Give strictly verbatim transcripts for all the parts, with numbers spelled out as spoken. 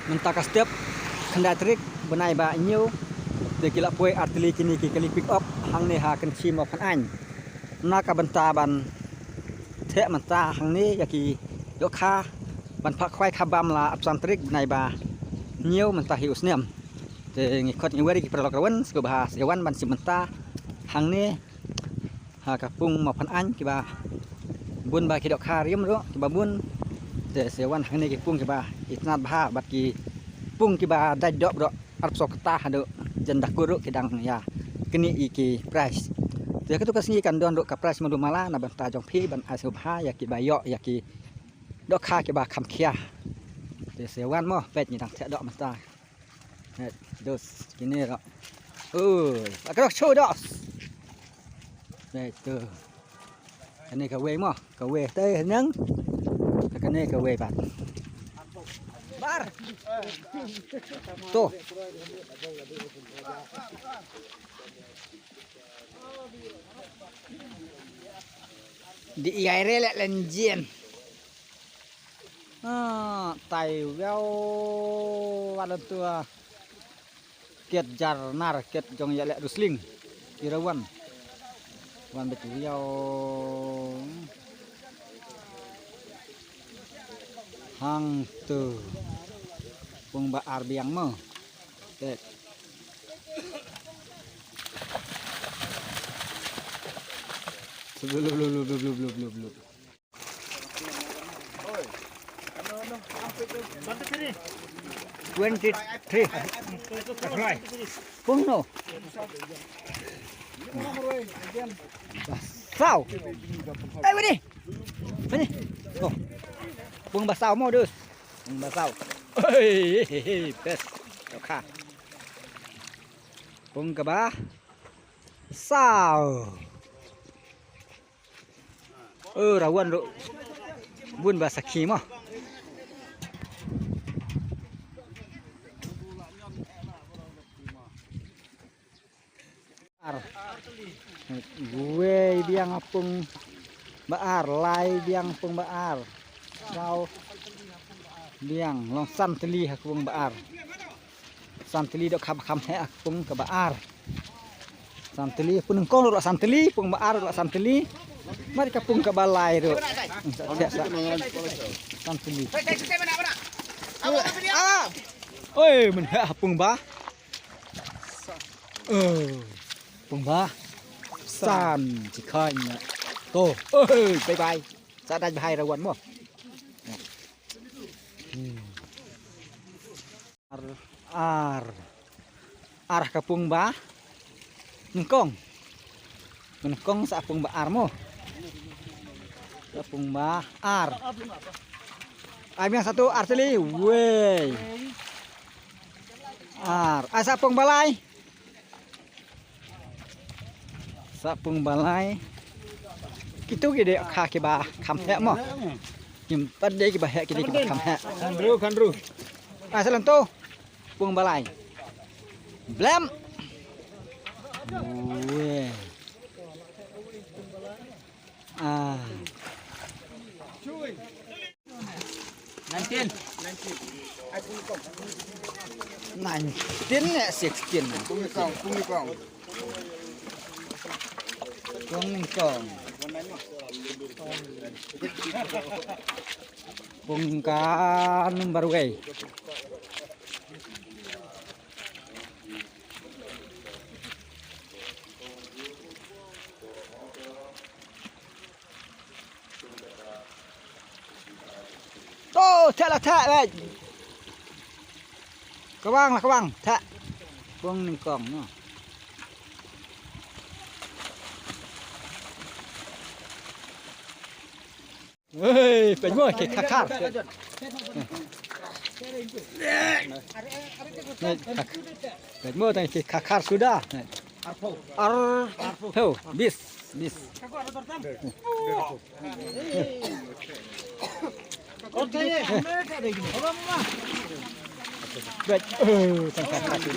Mynta ka step khyndai tarik bnai ba hynñiew, te ki la poi artylli kine ki kali pick up hangne ha Kynshi Mawphanaiñ. Na ka bynta ban theh mynta hangne ïa ki dohkha ban phah khwai kha bam la arphew san tarik bnai ba hynñiew mynta hi u snem. Te ngi khot ngi wer ïa ki paralok rawan sngewbha sa wan ban shim mynta hangne ha ka pung Mawphanaiñ kiba bun ba ki dohkha riam ruh kiba bun. Te sa wan hangne ki pung kiba itynnad bha bad ki pung kiba dait doh ruh, arphew kata haduh jan dakur ruh ki dang ïa knieh ïa ki prize. Te katu ka sngi kan don ruh ka prize Madhumala na bynta jong phi ban ai sngewbha ïa kiba ïoh ïa ki dohkha kiba kham khia. Te sa wan mo, peit ngi dang theh doh mynta. Hei, dos, kine ruh. Oi, la ka doh shu dos. Hei, tu. Kane kawei mo, kawei te nang. Kane kawei pat. Bar. Tu. Di ïai re leh lenjien. Ah, tai wiaw, wat lyntu, ah. Kiet jar nar, kiet jong ïaleh Rusling. Ira wan. Wan bet wiaw. Hangtu. Pung ba ar biang mo. Tet. Blub, blub, blub. Twenty-three. Pung no. Ba saw. Eh, wini. Wini. Oh. Pung ba saw mo, dus. Pung ba saw. Hei, hei, hei, best. Dohkha. Pung kaba saw. Eh, rawan ruh bun ba sakhi mo. Ar. Wei biang ha pung ba ar, lai biang pung ba ar. Saw biang, long san tylli ha pung ba ar. San tylli dohkha ba kham heh ha pung kaba ar. San tylli, pung nyngkong ruh san tylli, pung ba ar ruh san tylli. Mar ka pung kaba lai ruh. Sa, sa, sa. San tylli. Ah! Oi, myn heh ha pung ba. Eh, pung ba. San, chikhanya. To. Oi, bye bye. Sa dai bha ïa rawan mo. Hmm. Ar, ar. Ar ka pung ba nyngkong. Nyngkong sa pung ba ar mo. Sa pung ba ar. Ai biang satu ar tylli. Wei. Ar. Ai sa pung ba lai. Sa pung ba lai. Kitu ki dei kha kiba kham heh mo. Kim pat dei kiba heh ki dei kiba kham heh. Khandru, khandru. Ah, sa lyntu. Pung ba lai. Blem. Weh. Ah. Nineteen. Nineteen ne sixteen ne? Pung nyngkong, pung nyngkong. Pung nyngkong. Pung ka number wei. To, theh la theh, weh. Kawang la kawang, theh. Pung nyngkong, no. Hei, peit mo, ki khakhar. Peit mo, tang ki khakhar suda. Arphew, bis, bis. Bek, eh, tang kata tu.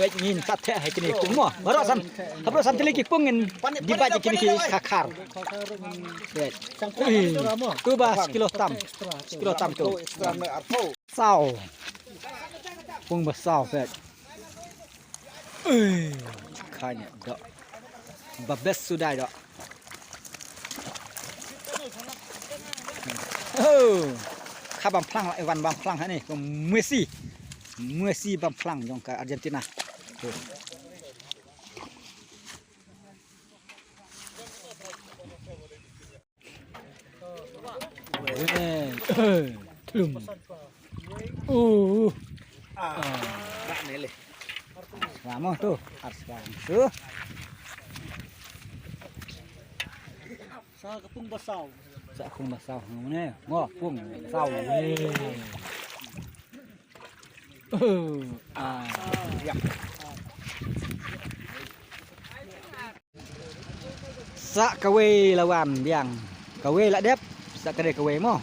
Peit ngin pat theh ha kine ki pung mo. Baroh san, ha baroh san tylli ki pung ngin dibait ïa kine ki khakhar. Peit. Ui, tu ba shi kilo tam. Shi kilo tam tu. Saw. Pung ba saw peit. Ui, khane doh. Ba best suda doh. Oh, kha bam phlang la, Ivan bam phlang ha ne, ko Messi. Messi bam phlang jong ka Argentina. Tum. Uh. Ah. Vamos tu. Arsa tu. Sa ka pung ba saw. Sa ka pung ba saw. Ngone. Ngo pung saw. Eh. Uh. Ah. Ya. Sa kawei la wan biang. Kawei la dep. Sa ka dei kawei mo.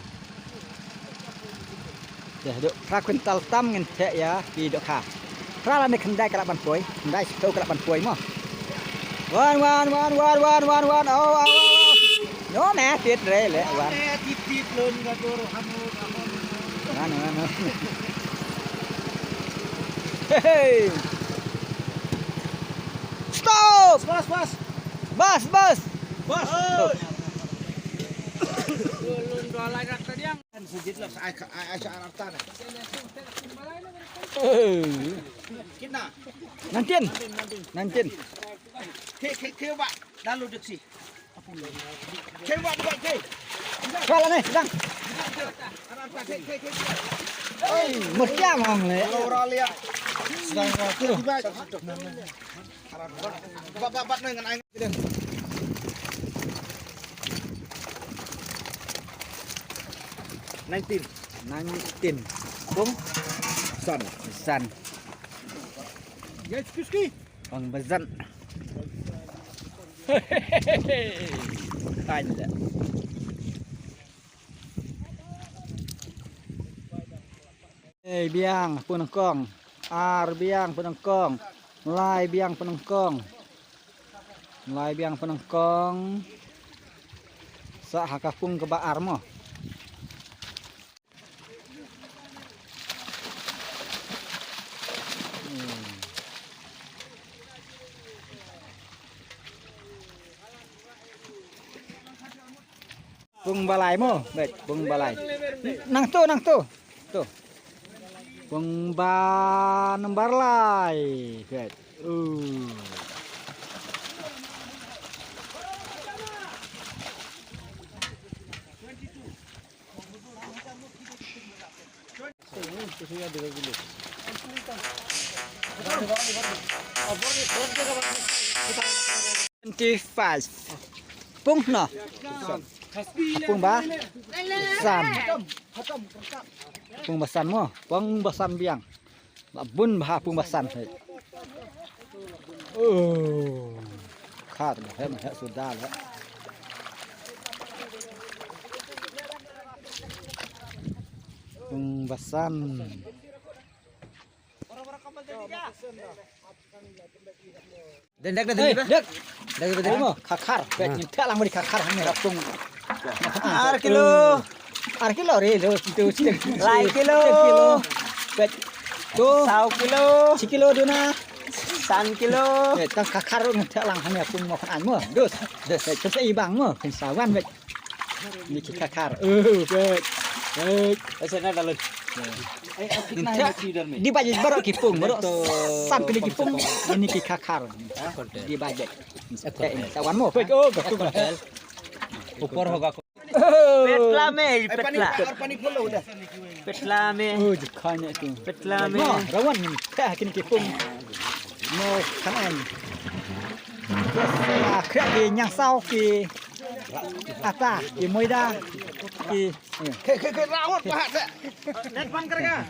Te duk phra kwintal tam ngin theh ïa ki dohkha. Phra lane khyndai ka lah ban poi, khyndai shiphew ka lah ban poi mo. Wan, wan, wan, wan, wan, wan, wan. Au, au, au. No me tit re le wan. Wan, wan, wan. Hey, hey. Stop! Bas, bas. Bas, bas. Bas. Stop. Nineteen. Nineteen. Kala ni, sedang. Oi, mesti amang ni. Nineteen. Nineteen. Pung? San. San. Pung ba san. Khan da. Ei, biang pung nyngkong. Ar biang pung nyngkong. Lai biang pung nyngkong. Lai biang pung nyngkong. Sa ha ka pung kaba ar mo. Pung ba lai mo, beit, pung ba lai. Nangtu, nangtu. Tu. Pung ba nombar lai, beit. Uh. Twenty-five. Pung no. Pung ba san. Pung ba san mo. Pung ba san biang. Ba bun bha pung ba san. Oh. Khat ba hem he suda le. Pung ba san. Dak dak dak. Dak dak dak mo. Khakhar. Peit ngin theh lang mo di khakhar ne rapung. Ar kilo. Ar kilo re lo tu. Lai kilo. Peit. Tu. Saw kilo. Shi kilo duna. San kilo. Peit tang khakhar ngin theh lang ne rapung mo khan mo. Dus. Dus. Peit sa i bang mo. Peit sa wan peit. Ni ki khakhar. Uh, peit. Peit. Asa na dalut. Di bait baroh ki pung, baroh san tylli ki pung, ni ki khakhar. Di bait. Sa wan mo. Peit, oh, betul, betul. Upor hoga ko. Petla me, petla. Petla me. Oh, dikhane tu. Petla me. Mo, rawan ni. Kah kini ki pung. Mo, kanan. Kah ki nyang saw ki. Ata, ki moida, ki. Ke, ke, ke, rawan pahat sa. Net pan kerja.